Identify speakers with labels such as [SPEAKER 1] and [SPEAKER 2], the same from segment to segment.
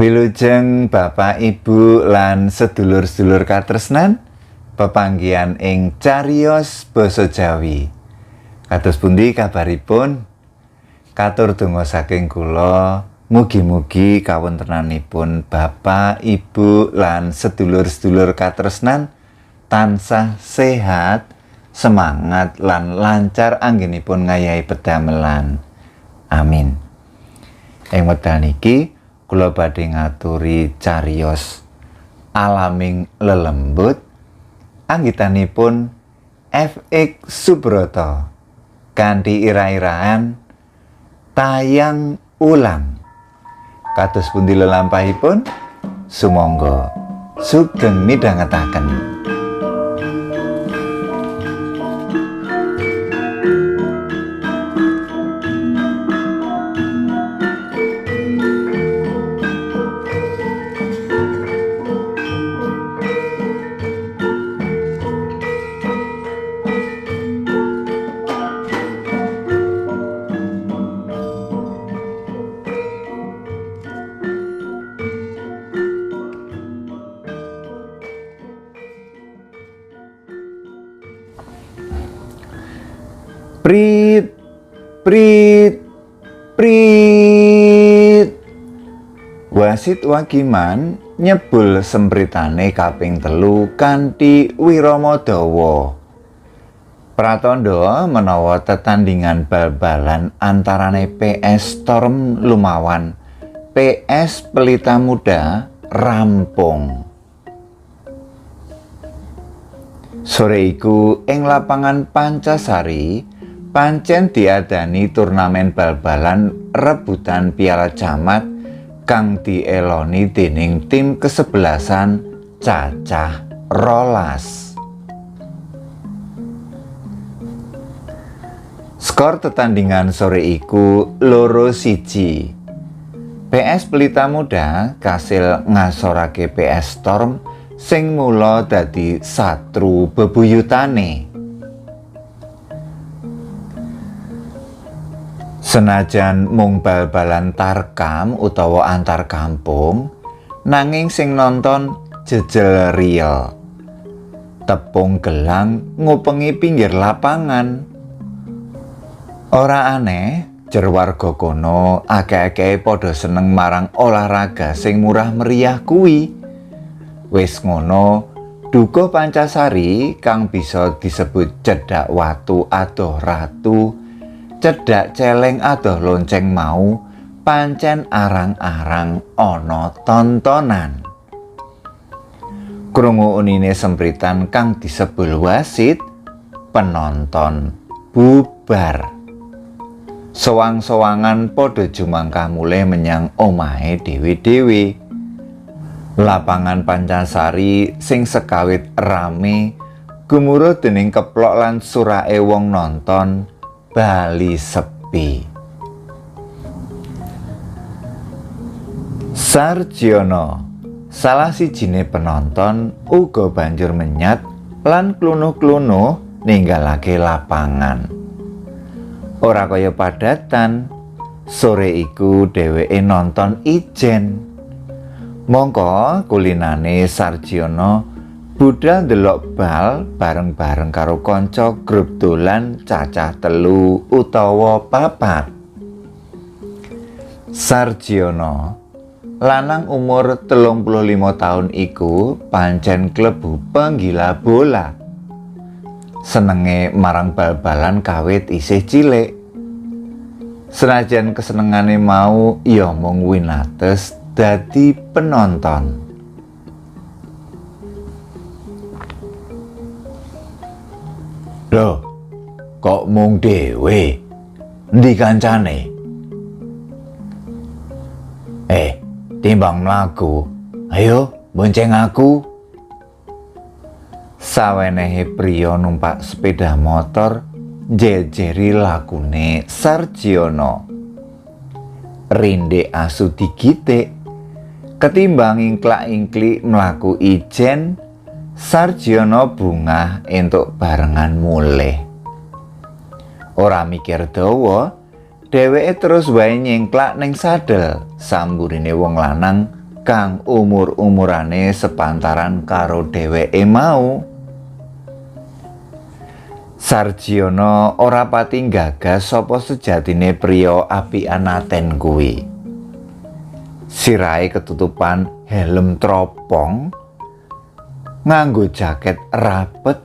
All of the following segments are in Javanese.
[SPEAKER 1] Wilujeng Bapak, Ibu lan sedulur-sedulur katresnan pepanggihan ing Cariyos Basa Jawi. Kados pundi kabaripun? Katur donga saking kula, mugi-mugi kawontenanipun Bapak, Ibu lan sedulur-sedulur katresnan tansah sehat, semangat lan lancar anggenipun ngayahi pedamelan. Amin. Ing wekdal niki kula badhe ngaturi cariyos alaming lelembut anggitanipun FX Subroto kanthi ira-iraan tayang ulang. Kados pundi lelampahipun? Sumangga sugeng midhangetaken. Prit, prit, prit. Wasit Wagiman nyebul sempritane kaping telu kanthi wirama dawa. Pratandha menawa tetandhingan bal-balan antarane PS Storm lumawan PS Pelita Muda rampung. Sore iku ing lapangan Pancasari pancen diadani turnamen bal-balan rebutan Piala Camat kang dieloni dening tim kesebelasan cacah 12. Skor tetandingan sore iku 2-1. PS Pelita Muda kasil ngasorake PS Storm sing mula dadi satru bebuyutane. Senajan mung bal-balan tarkam utawa antar kampung, nanging sing nonton jejel real. Tepung gelang ngupengi pinggir lapangan. Ora aneh, jer warga kono akeh-akehe padha seneng marang olahraga sing murah meriah kuwi. Wis ngono, dukuh Pancasari kang bisa disebut cedhak watu adoh ratu, cedhak celeng adoh lonceng mau pancen arang-arang ana tontonan. Krungu unine sempritan kang disebul wasit, penonton bubar. Sowang-sowangan padha jumangkah mulih menyang omahe dhewe-dhewe. Lapangan Pancasari sing sekawit rame gumuruh dening keplok lan surake wong nonton bali sepi. Sarjiono, salah sijine penonton, uga banjur menyat lan klunuh-klunuh ninggalake lapangan. Ora kaya padatan, sore iku dheweke nonton ijen. Mongko kulinane Sarjiono budal ndelok bal bareng-bareng karo kanca grup dolan cacah 3 utawa 4. Sarjiono lanang umur 35 tahun iku pancen klebu penggila bola. Senenge marang bal-balan kawit isih cilik. Senajan kesenengane mau ya mung winates dadi penonton. Loh, kok mung dhewe? Endi kancane? Timbang mlaku, ayo bonceng aku. Sawenehe priya numpak sepeda motor njejeri lakune Sarjiono. Rindhik asu digitik. Ketimbang ingklak-ingklik mlaku ijen, Sarjiono bungah entuk barengan mulih. Ora mikir dawa, dheweke terus wae nyengklak ning sadel samburine wong lanang kang umur-umurane sepantaran karo dheweke mau. Sarjiono ora pati nggagas sapa sejatine priya apian aten kuwi. Sirahe ketutupan helm tropong, nganggo jaket rapet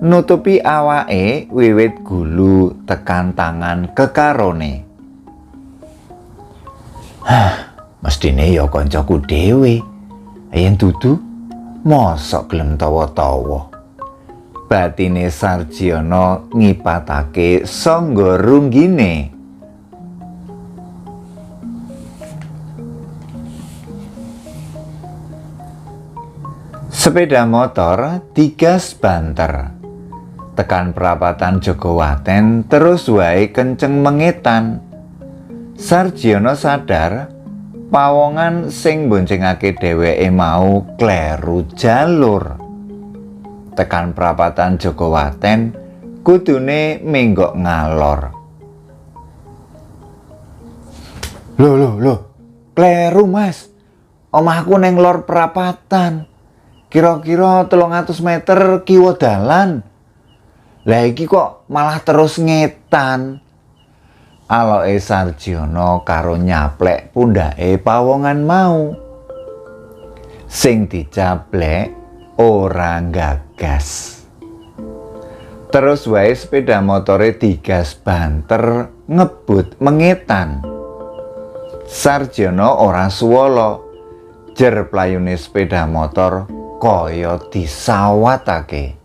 [SPEAKER 1] nutupi awake wiwit gulu tekan tangan kekarone. Hah, mestine ya kancaku dhewe. Yen dudu, mosok gelem tawa-tawa. Batine Sarjiono ngipatake sangga runggine. Sepeda motor digas banter. Tekan perapatan Jogowaten terus wae kenceng mengetan. Sarjiono sadar pawongan sing boncengake dheweke mau kleru jalur. Tekan perapatan Jogowaten kudune menggok ngalor. Loh loh loh, kleru Mas. Omahku neng lor perapatan. Kira-kira 300 meter kiwa dalan. Lah iki kok malah terus ngetan. Aloke Sarjiono karo nyaplek pundhake pawongan mau. Sing dicaplek ora nggagas. Terus wae sepeda motore digas banter ngebut mengetan. Sarjiono ora suwala. Jer playune sepeda motor kaya disawatake.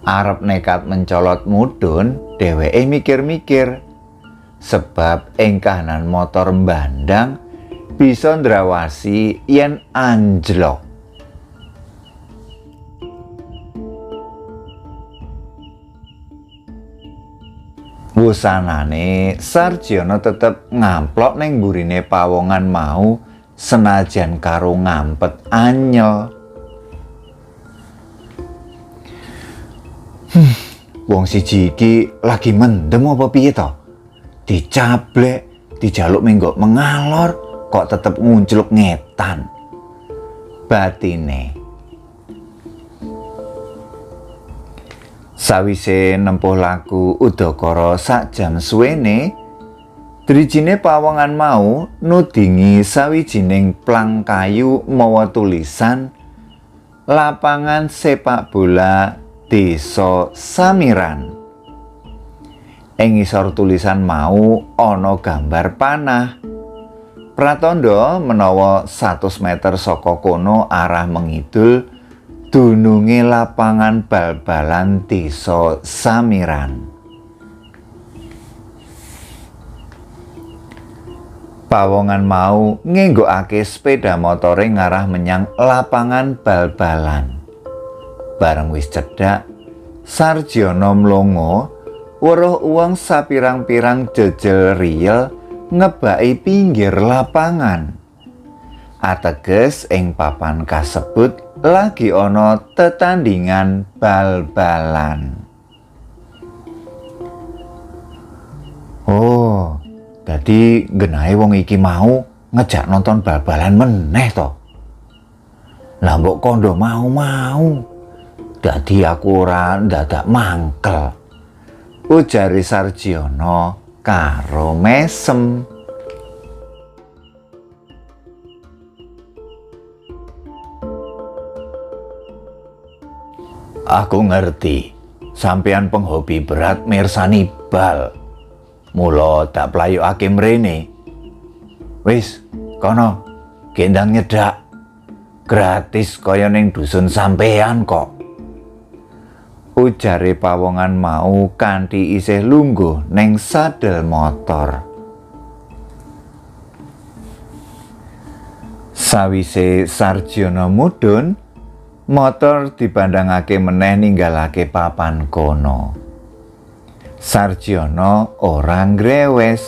[SPEAKER 1] Arep nekat mencolot mudhun, dheweke mikir-mikir. Sebab ing kahanan motor mbandang bisa ndrawasi yen anjlok. Wusanane Sarjiono tetep ngamplok ning mburine pawongan mau senajan karo ngampet anyel. Wong siji iki lagi mendem apa piye to? Dicablek, dijaluk menggok mengalor, kok tetep nguncluk ngetan. Batine. Sawise nempuh laku udakara sak jam suwene, drijine pawongan mau nudingi sawijining plang kayu mawa tulisan Lapangan Sepak Bola Desa Samiran. Ing ngisor tulisan mau ana gambar panah. Pratandha menawa 100 meter saka kono arah mengidul dununge lapangan bal-balan Desa Samiran. Pawongan mau ngenggokake sepeda motore ngarah menyang lapangan bal-balan. Bareng wis cedhak, Sarjiono mlongo weruh wong sapirang-pirang jejel riyel ngebaki pinggir lapangan. Ateges ing papan kasebut lagi ana tetandingan bal-balan. Oh, dadi genahe wong iki mau ngejak nonton bal-balan meneh to. Lah mbok kondo mau-mau. Dadi aku ora ndadak mangkel. Ujare Sarjiono karo mesem. Aku ngerti, sampean penghobi berat mirsani bal. Mula tak playokake mrene. Wis, kono, gendang nyedak. Gratis kaya ning dusun sampean kok. Ujare pawongan mau kanthi isih lungguh ning sadel motor. Sawise Sarjiono mudhun, motor dibandangake meneh ninggalake papan kono. Sarjiono ora ngrewes.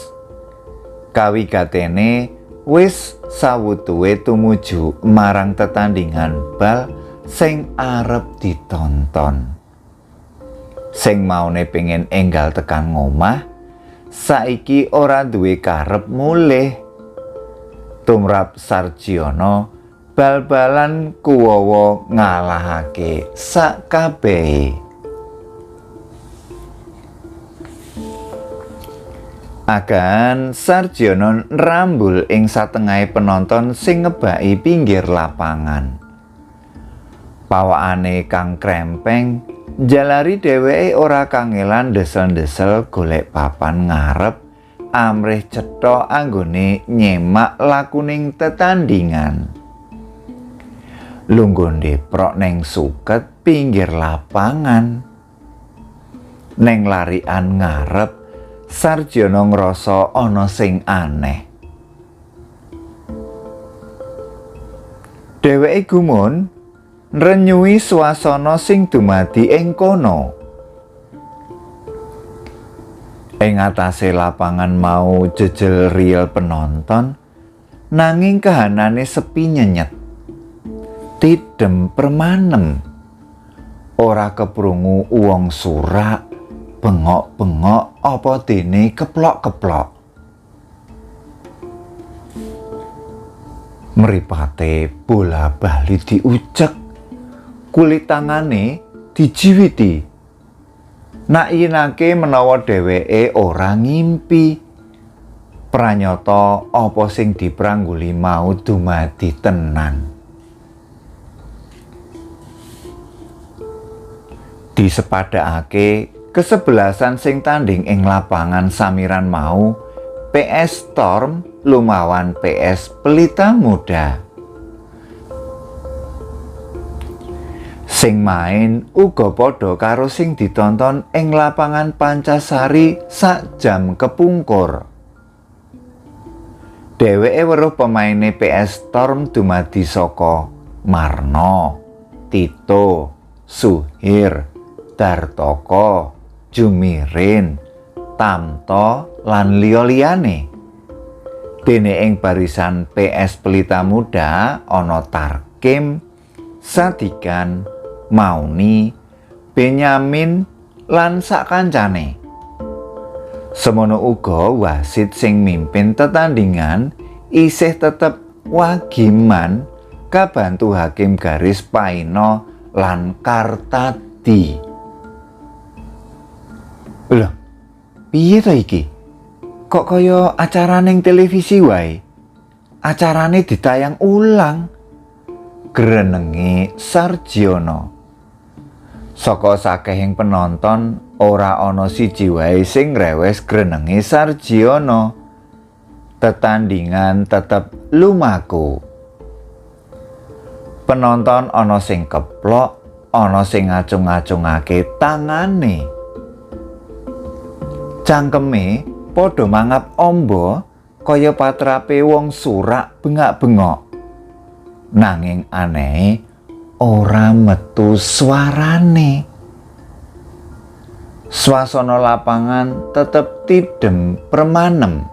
[SPEAKER 1] Kawigatene wis sawutuwe tumuju marang tetandingan bal sing arep ditonton. Sing maune pengen enggal tekan ngomah, saiki ora duwe karep mulih. Tumrap Sarjiono, bal-balan kuwowo ngalahake sakabehe. Agan Sarjiono nrambul ing satengahe penonton sing ngebaki pinggir lapangan. Pawakane kang krempeng njalari dheweke ora kangelan ndesel-ndesel golek papan ngarep amrih cetha anggone nyemak lakuning tetandingan. Lungguh ndeprok neng suket pinggir lapangan. Neng larian ngarep, Sarjiono ngrasa ana sing aneh. Dheweke gumun nrenyuhi swasana sing dumadi ing kono. Ing atase lapangan mau jejel riel penonton, nanging kahanane sepi nyenyet. Tidem permanem. Ora keprungu wong surak, bengok-bengok apa dene keplok-keplok. Mripate bola bali diucek, kulit tangane dijiwiti. Nak yenake menawa dheweke ora ngimpi. Pranyata apa sing diprangguli mau dumadi tenan. Disepadakake kesebelasan sing tanding ing lapangan Samiran mau, PS Storm lumawan PS Pelita Muda. Sing main uga padha karo sing ditonton ing lapangan Pancasari sak jam kepungkur. Dheweke weruh pemaine PS Storm dumadi saka Marno, Tito, Suhir, Dartoko, Jumirin, Tamto lan liya-liyane. Dene ing barisan PS Pelita Muda ana Tarkim, Sadikan, Mauni, Benyamin lan sakancane. Semono uga wasit sing mimpin tetandingan isih tetep Wagiman kabantu hakim garis Paino lan Kartadi. Loh, piye to iki? Kok kaya acara ning televisi wae? Acarane ditayang ulang. Grenenge Sarjiono. Saka sakehing penonton ora ana siji wae sing ngrewes grenenge Sarjiono. Tetandingan tetep lumaku. Penonton ana sing keplok, ana sing ngacung-ngacungake tangane. Cangkeme padha mangap amba kaya patrape wong surak bengak-bengok. Nanging anehe ora metu swarane. Swasana lapangan tetep tidem permanem.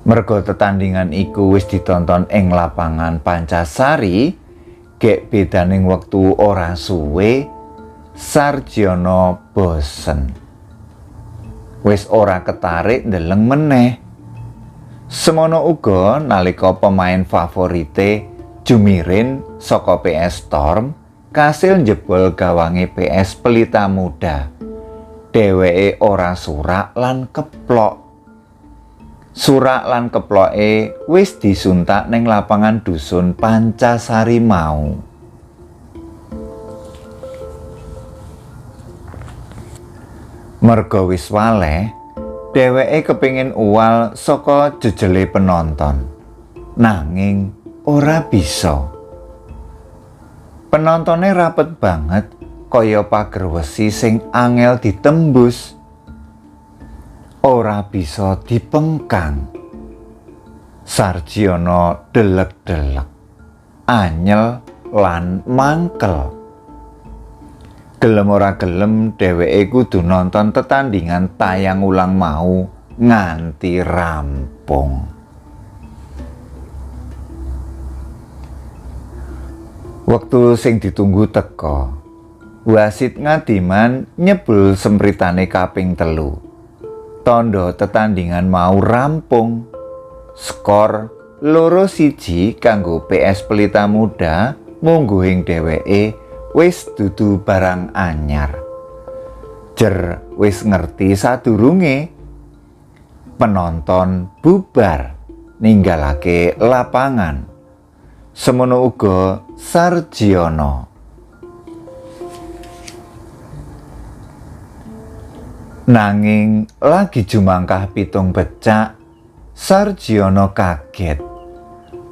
[SPEAKER 1] Merga tetandingan iku wis ditonton ing lapangan Pancasari, gek bedaning wektu ora suwe, Sarjiono bosen. Wis ora ketarik ndeleng meneh. Semono uga nalika pemain favorite Jumirin saka PS Storm kasil njebol gawange PS Pelita Muda. Dheweke ora surak lan keplok. Surak lan keploke wis disuntak ning lapangan dusun Pancasari mau. Merga wis waleh, dheweke kepingin uwal saka jejele penonton. Nanging ora bisa. Penontone rapet banget kaya pager wesi sing angel ditembus. Ora bisa dipengkang. Sarjiono delek-delek, anyel lan mangkel. Gelem ora gelem dheweke kudu nonton tetandingan tayang ulang mau nganti rampung. Wektu sing ditunggu teka. Wasit Ngadiman nyebul sempritane kaping 3. Tandha tetandingan mau rampung. Skor 2-1 kanggo PS Pelita Muda mungguhing dheweke wis dudu barang anyar. Jer wis ngerti sadurunge penonton bubar ninggalake lapangan. Semono uga Sarjiono. Nanging lagi jumangkah 7 becak, Sarjiono kaget.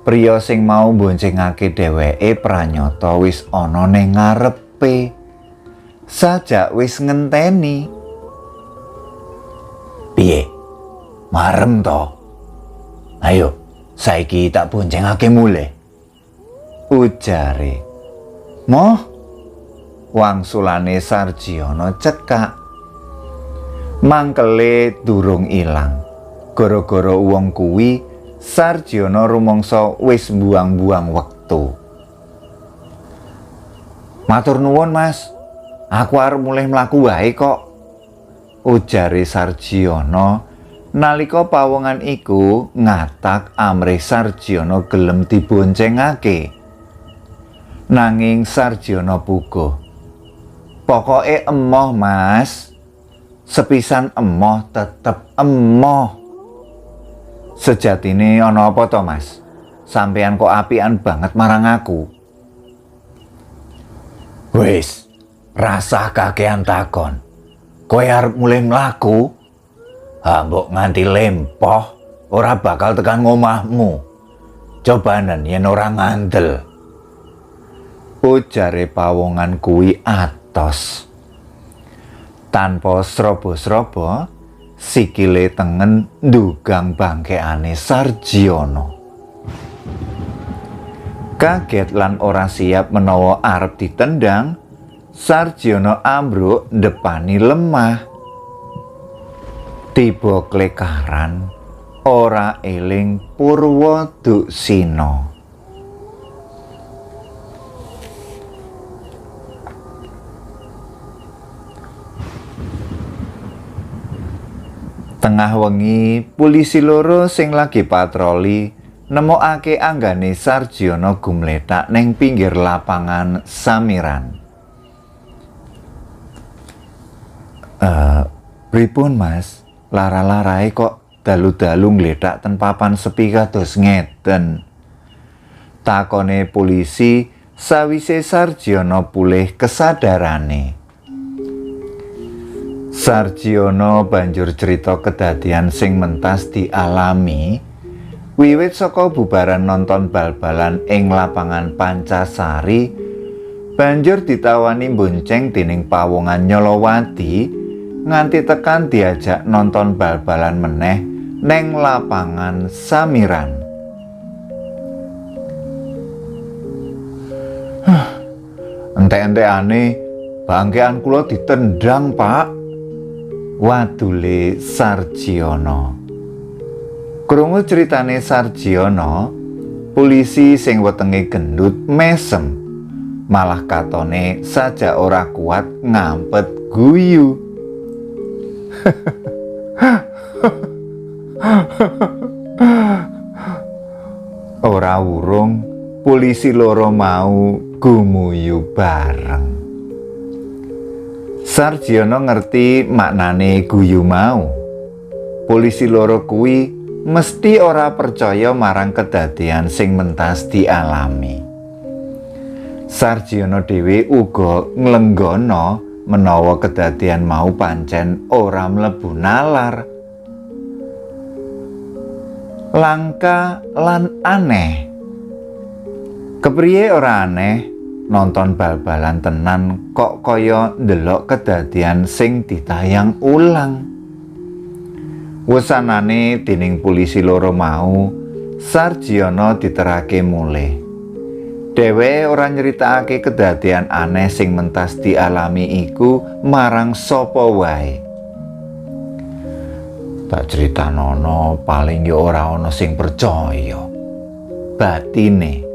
[SPEAKER 1] Priya sing mau mboncengake dheweke pranyata wis ana ning ngarepe. Sajak wis ngenteni. Piye? Marem to? Ayo, saiki tak boncengake mulih. Ujare. Moh, wangsulane Sarjiono cekak. Mangkele durung ilang. Gara-gara wong kuwi, Sarjiono rumangsa wis buang-buang wektu. Matur nuwun, Mas. Aku arep mulih mlaku wae kok. Ujare Sarjiono nalika pawongan iku ngatak amrih Sarjiono gelem diboncengake. Nanging Sarjiono puguh. Pokoke emoh, Mas. Sepisan emoh tetep emoh. Sejatine ana apa to, Mas? Sampeyan kok apian banget marang aku. Wis, rasah kakean takon. Kowe arep mulih mlaku? Ha mbok nganti lempoh, ora bakal tekan ngomahmu. Cobanen yen ora ngandel. Ujare pawongan kuwi atos. Tanpa srobo-srobo, sikile tengen ndugang bangkeane Sarjiono. Kaget lan ora siap menawa arep ditendang, Sarjiono ambruk ndepani lemah. Tiba klekaran, ora eling Purwa Duksina. Tengah wengi, polisi loro sing lagi patroli nemokake anggane Sarjiono gumletak ning pinggir lapangan Samiran. Pripun, Mas? Lara-larae kok dalu-dalu ngletak ten papan sepi kados ngeten. Takone polisi sawise Sarjiono pulih kesadarane. Sarjiono banjur cerita kedadian sing mentas dialami wiwit saka bubaran nonton bal-balan ing lapangan Pancasari, banjur ditawani bonceng dening pawongan Nyolowadi nganti tekan diajak nonton bal-balan meneh neng lapangan Samiran. Entek-entekane bangkean kula ditendang, Pak. Wadule Sarjiono. Krungu critane Sarjiono, polisi sing wetenge gendut mesem, malah katone saja ora kuat ngampet guyu. Ora wurung polisi loro mau gumuyu bareng. Sarjiono ngerti maknane guyu mau. Polisi loro kuwi mesti ora percaya marang kedadian sing mentas dialami. Sarjiono dhewe uga nglenggono menawa kedadian mau pancen ora mlebu nalar. Langka lan aneh. Kepriye ora aneh? Nonton bal-balan tenan kok kaya ndelok kedadian sing ditayang ulang. Wusanane dening polisi loro mau, Sarjiono diterake mulih. Dheweke ora nyritakake kedadian aneh sing mentas dialami iku marang sapa wae. Tak critanono paling ya ora ana sing percaya. Batine.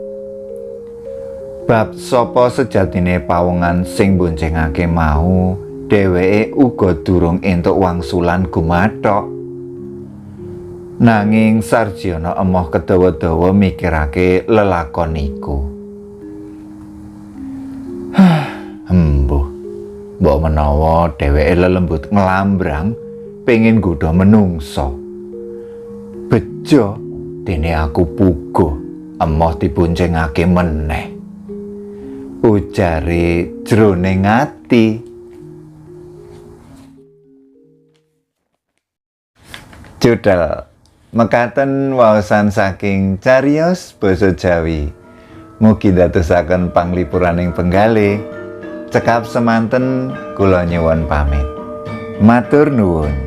[SPEAKER 1] Bab sapa sejatine pawongan sing boncengake mau, dheweke uga durung entuk wangsulan gumathok. Nanging Sarjiono emoh kedawa-dawa mikirake lelakon iku. Embuh. Mbok menawa dheweke lelembut nglambrang pengin nggodha menungsa. Bejo dene aku puguh emoh diboncengake meneh. Ujare jroning ati. Judel mekaten waosan saking cariyos basa Jawi. Mugi ndadosaken panglipuraning penggalih. Cekap semanten kula nyuwun pamit. Matur nuwun.